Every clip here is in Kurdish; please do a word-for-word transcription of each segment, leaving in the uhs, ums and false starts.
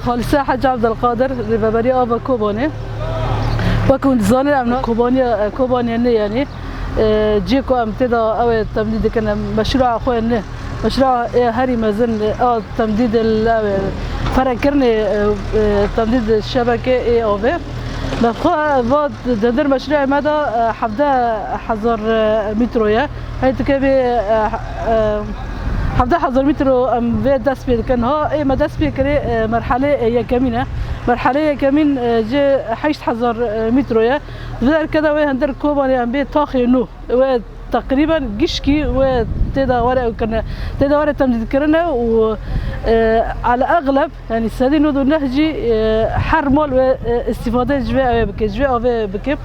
Xalîse Hec Abdulkadir, Rêveberiya Ava Kobanê. Wek hûn dizanin, em na Kobaniya, Kobanê ne, yanî, e, cihê ku em tê de ew ê temdî dikin, em meşrûa xwe ne. Meşrûa ê herî mezin a temdî de li ew ê ferekirinê, e, e, temdî de şebeke ê avê. Me xwe va di hundir meşrûa me de, e, hevdeh hezar, e, mîtro ye. Hey, tu kevê, e, e, hevdeh hezar mîtro em vê dest pê dikin. Ha, ê me dest pê kirê, e, merhelê, e, yekemîn e. Merhelê yekemîn, e, ji heşt hezar, e, mîtro ye. Vê derke de wê hundir Kobanê em bê taxê nû. Wê teqrîben gişkî wê tê de were ew kirine. Tê de were temdîdkirine û, e, ala exleb Yanî sedî nod û neh jî, e, her mal wê, e, îstîfade ji vê avê bike, ji vê avê bike.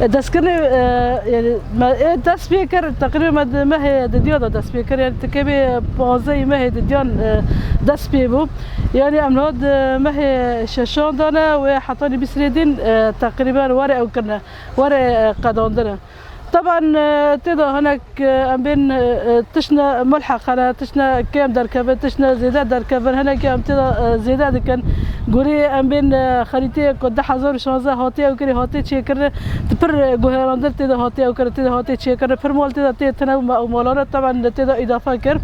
E, destkirinê, e, yanî me, e, dest pê kir, teqrîben me di mehê didiya de dest pê kir. Yanî tikê bê panzdehê mehê didiyan, e, dest pê bû. Yanî em niha di mehê şeşan de ne, wê hetanî bîst rê din, e, teqrîben were ew kirine, were, e, qedandine. Teban, e, tê de hinek, e, em bên, e, e, tiştine mulheq hene, tiştine kêm derkevin, tiştine zêde derkevin, hinekî em tê de, e, zêde dikin. Gorî em bên, e, xerîteyê ku du hezar û şazdeh hatiye ew kirî, hatiye çêkirin, di pir, e, guherandin tê de hatiye ew kirin, tê de hatiye çêkirin, pir mal tê de tê tine û ma-, û malane teban tê de îdafe kir.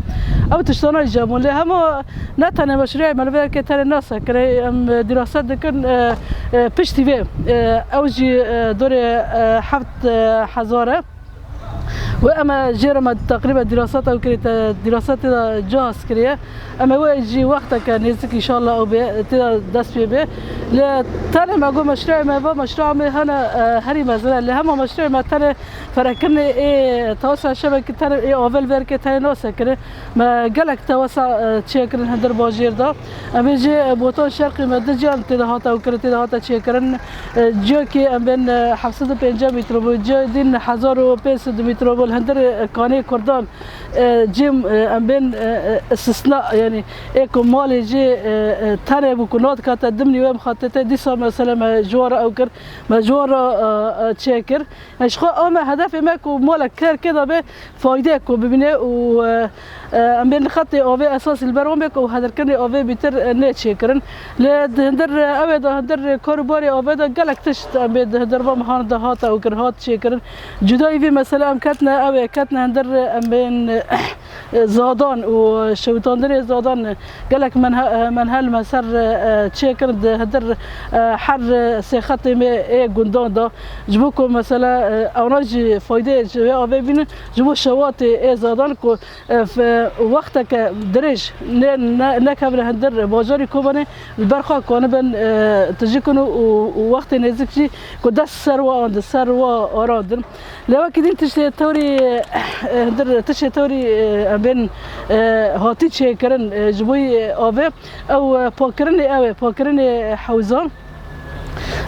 Ew tiştana jî hebûn. Lê hema Ne tenê meşrûyê me li vê derkê tenê nasekirê, em, e, dîraset dikin, e, e, piştî vê, e, ew jî, e, dorê, e, heft, e, hezar e. Wê em e jê re me teqrîben dîraset ew kirî, te dîrasetê de cihaz kiriye. Em ê wê jî wexteke nêzik înşallah ew bê, tê de dest pê bê. Lê tenê me got meşrûyê me va meşrûya me hene, e, herî mezin e. Lê hema meşrûyê me tenê ferekirinê ê tawsa şebekî tenê ê avel verkê tenê nasekirê. Me gelek tewesa, e, çêkirin hundir bajêr de. Em ê jê, e, Botan Şerqî me du ciyan tê de hate ew kirin, tê de hate çêkirin. E, ciyakê em bên, e, heft sed û pêncî mîtro bû, ciyê din hezar û pênc sed mîtro bû. Li hundir, e, kanê Kurdan, e, cêm, e, em bên, e, e, istisna, yanî ê ku malê jê, e, e, tenê bû ku nadikate dimnî wê mixatete dîsa mesela me ji wan re ew kir, me ji wan re, e, e, çêkir. Yanî ji xwe a me hedefê me ku malek ker kê de be, faydeyek ku bibîne û, e, e, em bên li xetê avê esasî li ber wan bê ku hedirkirinê avê bîtir, e, nê çêkirin. Lê di hundir, e, ew ê de hundir karûbarê avê de gelek tişt em bê di hundir va mehan de hat ew kir, hat çêkirin. Cudayî vê mesele em ketine ew ê ketine hundir, e, em bên, e, zadan û şewitandinê zadan gelek menhe-, e, menhel me ser, e, çêkir di hundir, e, her, e, sê xetê me ê gundan de. Ji bo ku mesela, e, ewna jî faydeyê ji vê avê bînin, ji bo şewatê ê zadan ku, e, f-, wexteke dirêj nê, ne, nekevine hundir bajarê Kobanê, li ber xwe kanibin, e, tijî kin û, û, û wextê nêzik jî ku dest ser wa andin, ser wa arandin. Lê wekî din tiştê tewrî, e, hundir tiştê tewrî, e, em bên, e, hatî çêkirin, e, ji bo yê avê, ew, e, pakirinê ew ê, pakirinê hewzan.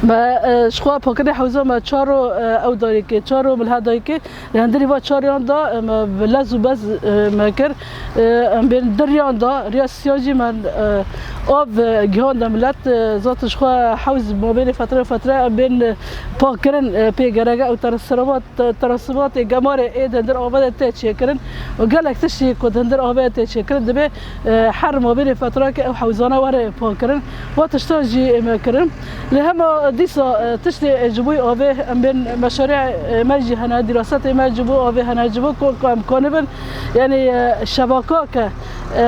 Me, e, ji xwe pakirinê hewza me çar ro, e, ew dayikê, çar ro milhe dayikê, li hundirî va çariyan da, e, me bi lez û bez, e, me kir. E, em bên diriyan da, riya siya jî me, e, av, e, gihanda milet, e, zaten ji xwe hewz mabênê fetre fetre em bên, e, pakirin, e, pê gereke ew tersirevat, te-, tersibatê gemarê ê di hundir ava de tê çêkirin û gelek tiştî ku di hundir ava de tê çêkirin, divê, e, her mabênê fetrake ew hewzana were pakirin. Va tiştan jî ê me kirin. Lê hema dîsa, e, tiştê, e, ji bo avê em bên meşarê, e, me jî hene, dîrasetê me ji bo avê hene, ji bo ku, ku em kanibin, yanî, e, şebaka ke, e,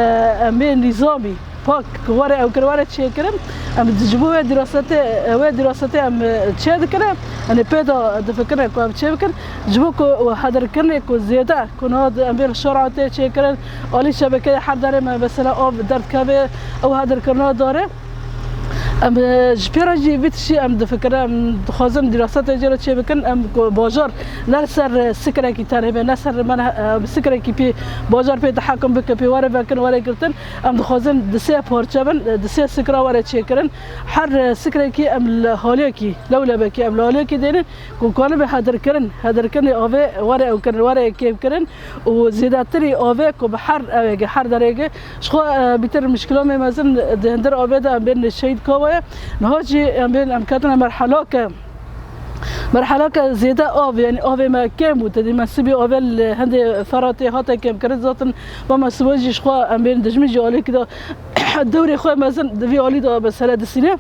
em bê nîzamî, pak, ku were ew kir, were çêkirin. Em ji bo wê dîrasetê, wê dîrasetê em çê dikirin. Em ê pê de difikirin ku em çê bikin. Ji bo ku hedirkirinê ku zêde, ku niha em bê li şara tê çêkirin, alî şebekeyê her derê me mesela av derdikeve, ew hedirkirina dare. Em, e, ji pê re jî vî tiştî em difikirin, em dixwazin dîrasetê jê re çê bikin, em ku bajar ne li ser, e, sikrekî tenê be, ne ser menhe-, e, sikrekî pê bajar pê tehekum bike, pê were vekin, were girtin. Em dixwazin di sê parçe bin, di sê sikra were çêkirin. Her sikrekî em li haliyekî, lewlebekî em li haliyekî dênin ku kanibe hedirkirin, hedirkirinê avê were ew kirin, were kêmkirin û zêdetirî avê ku bi her ewê ge, her derê ge, ji xwe, e, bîtir mişkila me mezin di hundir avê de em bên şehîd kawa ye. Niha jî em bên em ketine merhelake. Merheleke zêde av, yanî avê me kêm bû, te dî me sibê avê li hindê Feratê hate kêmkirin, zaten ba me sibe jî ji xwe em bên dijmin jî alîkî de Dewrê xwe mezin di vî alî de mesele disîne.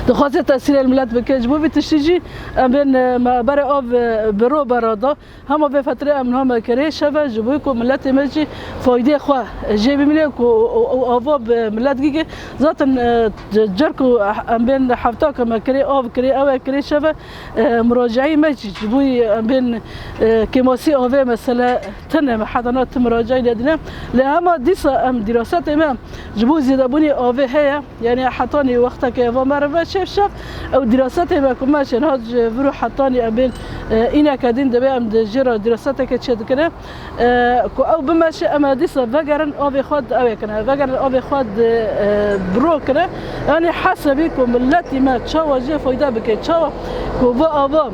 Dixwaze tesîrê milet bike. Ji bo vî tiştî jî em bên, e, me berê av, e, bi ro bera da. Hema vê fetrê em niha me kirê şeve ji bo ku miletê me jî faydê xwe jê bimîne ku o, o, o ava bi milet gîge. Zaten, e, c-, cer ku em bên hefta ke me kirê av kirê, ew e kirê şeve, e, muracaî me jî ji bo em bên, e, kêmasî avê mesele tune me heta na tu muracaî nedîne. Lê hema dîsa em dîrasetê me ji bo zêdebûnê avê heye. Yanî hetanî wexteke eva merive çêv şev, ew dîrasetê me ku me şênhat ji vir û hetanî em bên, e, îneke din dibê em di jê re dîraseteke çêdikine. E, ku ew bimeşe em ê dîsa vegerin avê xwe di ewê kine, vegerin avê xwe di, e, biro kine. Yanî hesebî ku miletî me çawa jê fayda bike, çawa ku va ava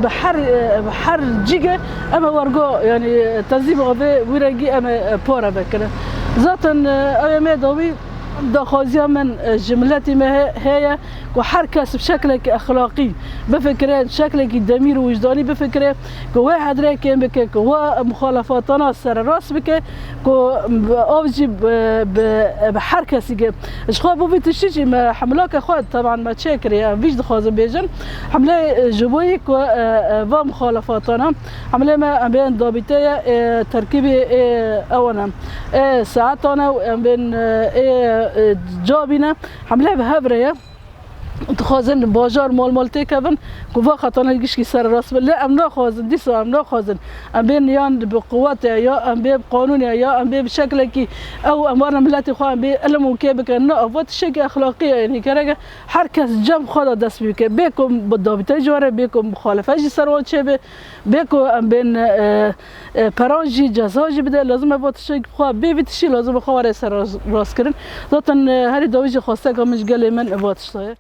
bi her, e, bi her cîge em ê wergo, yanî tezîm avê wî rengî em ê, e, pare vekine. Zaten, e, ew ê me dawî daxwaziya min, e, ji miletî me he-, heye ku her kes bi şeklekî exlaqî bifikire, bi şeklekî demîr û wijdanî bifikire, ku wê hedrê kêm bike, ku wê muxalefatana sererast bike, ku av jî bi, bi, bi her kesî ge. Ji xwe bo vî tiştî jî me hemlake xwe teban me çêkiriye, em vî jî dixwazin bêjin. Hemlê, e, ji bo yî ku, e, e, va muxalefatana, hemlê me em bên dabîte ye, e, terkîbê, e, ewan e. Ê saetan e û em bên, e, ê, e, cabî ne. Hemle bi hev re ye. Dixwazin bajar mal mal têkevin ku va xetana gişkî sererast be. Lê em naxwazin, dîsa em naxwazin. Em bên yan bi quwet e, ya em bê bi qanûn e, ya em bê bi şeklekî ew em wana miletê xwe em bê ilim û kê bikin. Na, va tiştekî exlaqî ye. Yanî gerek e her kes cem xwe de dest pê bike. Bê ku bi dabîte jî were, bê ku muxalefe jî ser wan çêbe. Bê ku em bên, e, e, peran jî, ceza jî bide, lazim e va tiştekî bi xwe bê vî tiştî lazim e xwe were ser rast, rastkirin. Zaten, e, herî dawî jî xwesteka min ji gelê min va tişta ye.